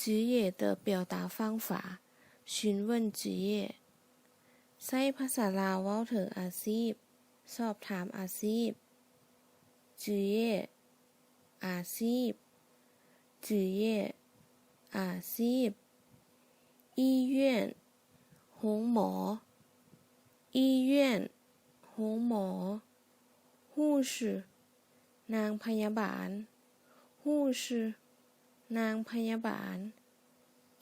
职业的表达方法，询问职业。 ໃຊ້ພາສາລາວເວົ້າເຖິງອາຊີບ, ສອບຖາມອາຊີບ. 职业, ອາຊີບ. 职业, ອາຊີບ. 医院, ໂຮງໝໍ. 医院, ໂຮງໝໍ. 护士, ນາງພະຍາບານ. 护士, ນາງພະຍາບານ.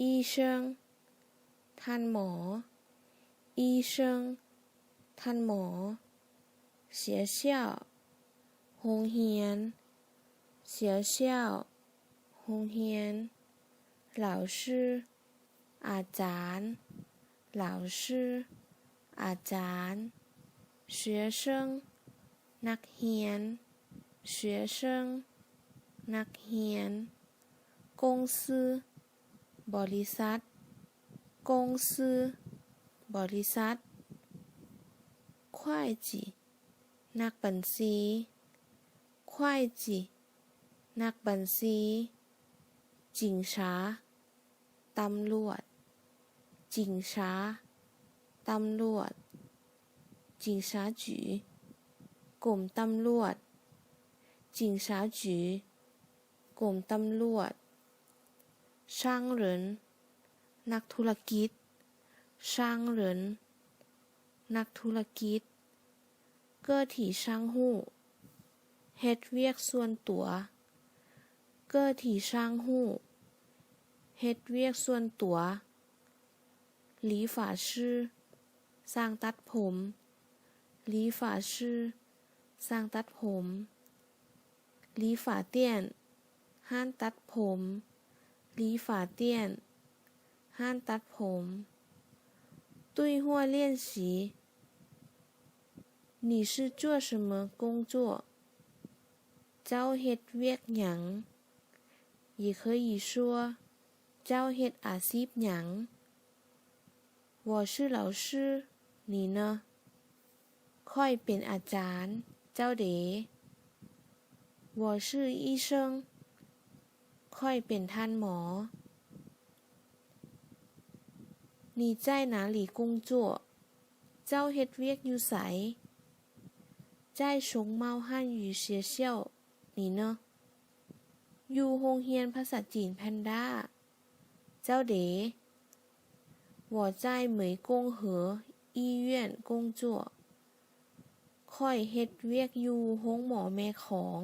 医生, ທ່ານໝໍ. 医生, ທ່ານໝໍ. 学校, ໂຮງຮຽນ. 学校, ໂຮງຮຽນ. 老师, ອາຈານ. 老师, ອາຈານ. 学生, ນັກຮຽນ. 学生, ນັກຮຽນ. 公司, ບໍລິສັດ. 公司, ບໍລິສັດ. 会计, ນັກບັນຊີ. 会计, ນັກບັນຊີ. 警察, ຕຳຫຼວດ. 警察, ຕຳຫຼວດ. 警察局, ກົມຕຳຫຼວດ. 警察局, ກົມຕຳຫຼວດ. 商人, ນັກທຸລະກິດ. 商人, ນັກທຸລະກິດ. 个体商户, ເຮັດວຽກສ່ວນຕົວ. 个体商户, ເຮັດວຽກສ່ວນຕົວ. 理发师, ຊ່າງຕັດຜົມ. 理发师, ຊ່າງຕັດຜົມ. 理发店, ຮ້ານຕັດຜົມ. 理发店, ຮ້ານຕັດຜົມ. 对话练习. 你是做什么工作? ເຈົ້າເຮັດວຽກຫຍັງ? 也可以说 ເຈົ້າເຮັດອາຊີບຫຍັງ? 我是老师, 你呢? ຂ້ອຍເປັນອາຈານ, ເຈົ້າເດ? 我是医生, ຂ້ອຍເປັນທ່ານໝໍ. 你在哪里工作? ເຈົ້າເຮັດວຽກຢູ່ໃສ? 在崇茂汉语学校, 你呢? ຢູ່ໂຮງຮຽນພາສາຈີນແພນດ້າ, ເຈົ້າເດ? 我在美工河医院工作, ຂ້ອຍເຮັດວຽກຢູ່ໂຮງໝໍແມ່ຂອງ.